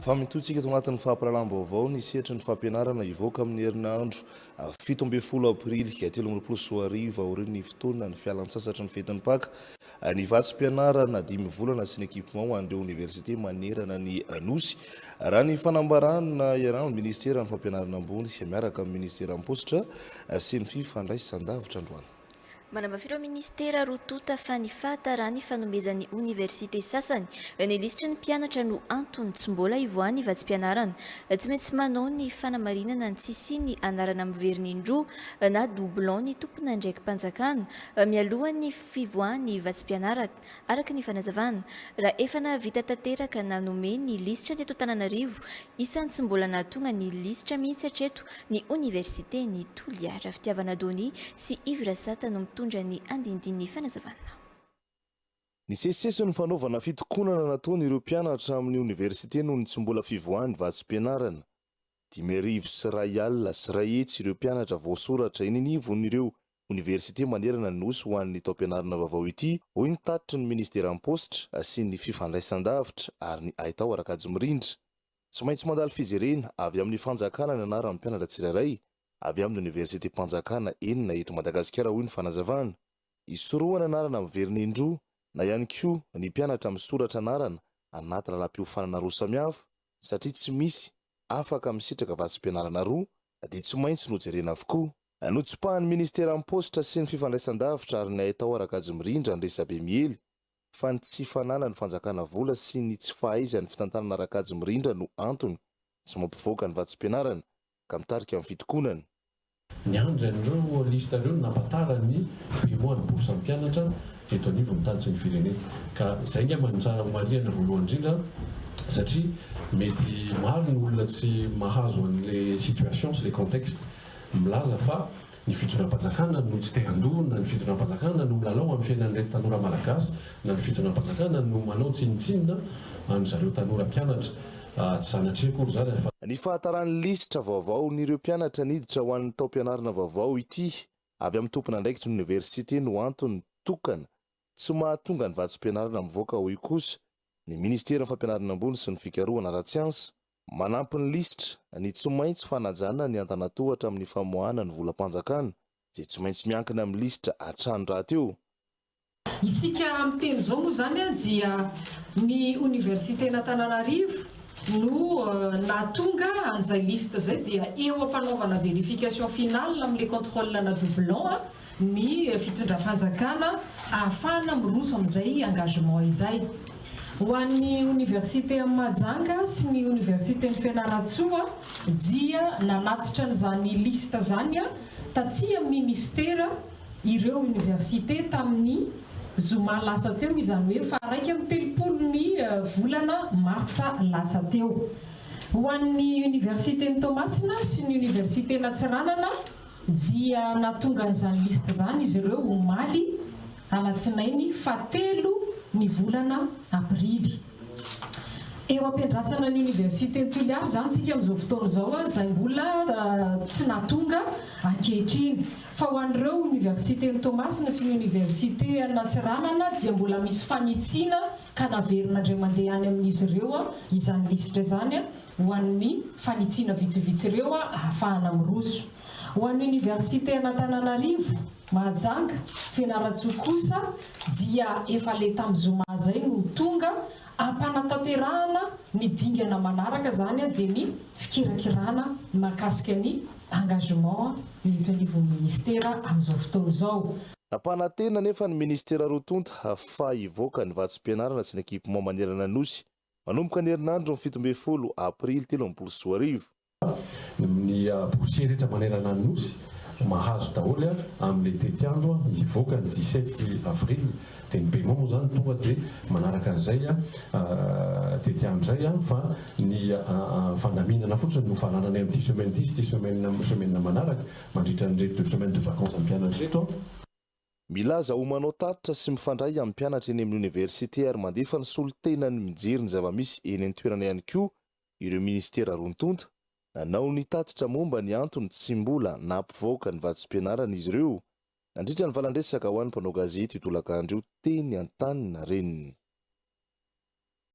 Fa mitohy tsika ato anatin'ny fampahalalam-baovao ny sehatry ny fampianarana hivoaka amin'ny herinandro 17 aprily 2023 aorian'ny fotoana ny fialantsasatry ny fetin'ny Paka ny vatsim-pianarana dimy volana sy ny équipement ho an'ireo oniversite manerana ny Nosy. Raha ny fanambarana iarahan'ny ministeran'ny fampianarana ambony miaraka amin'ny ministeran'ny paositra sy ny fifandraisandavitra androany. Manamafy ireo minisitera roa tonta fa ny fahataran'ny fanomezan'ny oniversite sasany ny lisitry ny mpianatra no antony tsy mbola ivoahan'ny vatsim-pianarana. Tsy maintsy manao ny fanamarinana ny tsy hisian'ny anarana miverina indroa na doublon ny tompon'andraiki-panjakana mialohan'ny fivoahan'ny vatsim-pianarana, araka ny fanazavana. Raha efa nahavita tanteraka nanome ny lisitra teto Antananarivo, isan'ny tsy mbola nahatonga ny lisitra mihitsy hatreto ny oniversiten'i Toliara. Fitiavana Donia sy Yves Rasata no mitondra ny andinindin'ny fanazavana. Nisesisesy ny fanaovana fitokonana nataon'ireo mpianatra amin'ny oniversite noho ny tsy mbola fivoahan'ny vatsim-pianarana. 1.550 ireo mpianatra voasoratra eny anivon'ireo oniversite manerana ny Nosy ho an'ny taom-pianarana vaovao ity, hoy ny tatitry ny ministeran'ny Paositra sy ny fifandraisandavitra ary ny haitao ara-kajy mirindra. Tsy maintsy mandalo fijerena avy amin'ny fanjakana ny anaran'ny mpianatra tsirairay avy amin'ny oniversitem-panjakana enina eto Madagasikara, hoy ny fanazavana. Hisorohana anarana miverina indroa na ihany koa ny mpianatra misoratra anarana anaty lalam-piofanana roa samihafa satria tsy misy afaka misitraka vatsim-pianarana roa dia tsy maintsy nojerena avokoa. Notsipahan'ny ministeran'ny Paositra sy ny fifandraisandavitra ary ny haitao ara-kajy mirindra ny resabe miely fa ny tsy fananan'ny fanjakana vola sy ny tsy fahaizany fitantanana ara-kajy mirindra no antony tsy mampivoaka ny vatsim-pianarana ka mitarika amin'ny fitokonana. Niandry an'ireo liste ireo no nampatara ny fivoahan'ny bourse mpianatra eto anivon'ny tany sy ny firenena. Ka izay angamba no tsara homarihana voalohany indrindra satria mety maro ny olona tsy mahazo an'ilay situation sy ilay contexte. Milaza fa ny fitondram-panjakana no tsy te handoa na ny fitondram-panjakana no milalao amin'ny fiainan'ireto tanora malagasy na ny fitondram-panjakana no manao tsinontsinona an-dry zareo tanora mpianatra. Tsy sanatria akory izany fa. Ny fahataran'ny lisitra vaovaon'ireo mpianatra niditra ho an'ny taom-pianarana vaovao ity avy amin'ny tompon'andraikitry ny oniversite no antony tokana tsy mahatonga ny vatsim-pianarana mivoaka hoy kosa ny ministeran'ny fampianarana ambony sy ny fikarohana ara-tsiansa. Manampy ny lisitra, ny tsy maintsy fanajana ny antanatohatra amin'ny famoahana ny volam-panjakana, izay tsy maintsy miankina amin'ny lisitra hatrany rahateo. Isika miteny izao moa izany dia ny oniversiten'Antananarivo no nahatonga an'izay liste izay dia eo am-panaovana vérification finale amin'ilay contrôle na doublon ny fitondram-panjakana ahafahana miroso amin'izay engagement izay. Ho an'ny oniversite amin'i Mahajanga sy ny oniversiten'i Fianarantsoa dia nanatitra an'izany liste izany taty amin'ny minisitera ireo oniversite tamin'ny zoma lasa teo, izany hoe faha 31 ny volana marsa lasa teo. Ho an'ny oniversiten'i Toamasina sy ny oniversiten'Antsiranana, Dia nahatonga an'izany liste izany izy ireo omaly alatsinainy fahatelo ny volana aprily. Eo am-piandrasana ny oniversiten'i Toliara izany isika amin'izao fotoana izao izay mbola tsy nahatonga ankehitriny. Fa ho an'ireo oniversiten'i Toamasina sy ny oniversiten'Antsiranana dia mbola misy fanitsiana ka naverina indray mandeha any amin'izy ireo izany lisitra izany ho an'ny fanitsiana vitsivitsy ireo ahafahana miroso. Ho an'ny Oniversiten'Antananarivo, Mahajanga, Fianarantsoa kosa dia efa le tamin'ny zoma izay no tonga hampanatanterahana ny dingana manaraka izany dia ny fikirakirana ny mahakasika ny engagement ny eto anivon'ny Ministera amin'izao fotoana izao. Nampanantena anefa ny Ministera roa tonta fa hivoaka ny vatsim-pianarana sy ny équipement manerana ny Nosy Manomboka ny herinandro ny 17 aprily 2023. Ny boursier rehetra manerana ny Nosy mahazo daholo amin'ilay tetiandro hivoaka ny 17 avril dia ny paiement moa izany tonga dia manaraka an'izay tetiandro izay fa ny fandaminana fotsiny no farananay amin'ity semaine ity sy ity semaine semaine manaraka mandritra an'ireto deux semaines de vacances ny mpianatra ireto. Milaza ho manao tatitra sy mifandray amin'ny mpianatra eny amin'ny oniversite ary mandefa ny solontenany mijery ny zava-misy eny an-toerana ihany koa ireo minisitera roa tonta. Nanao ny tatitra momba ny antony tsy mbola nampivoaka ny vatsim-pianarana izy ireo nandritra ny valan-dresaka ho an'ny mpanao gazety io tolakandro io teny Antaninarenina.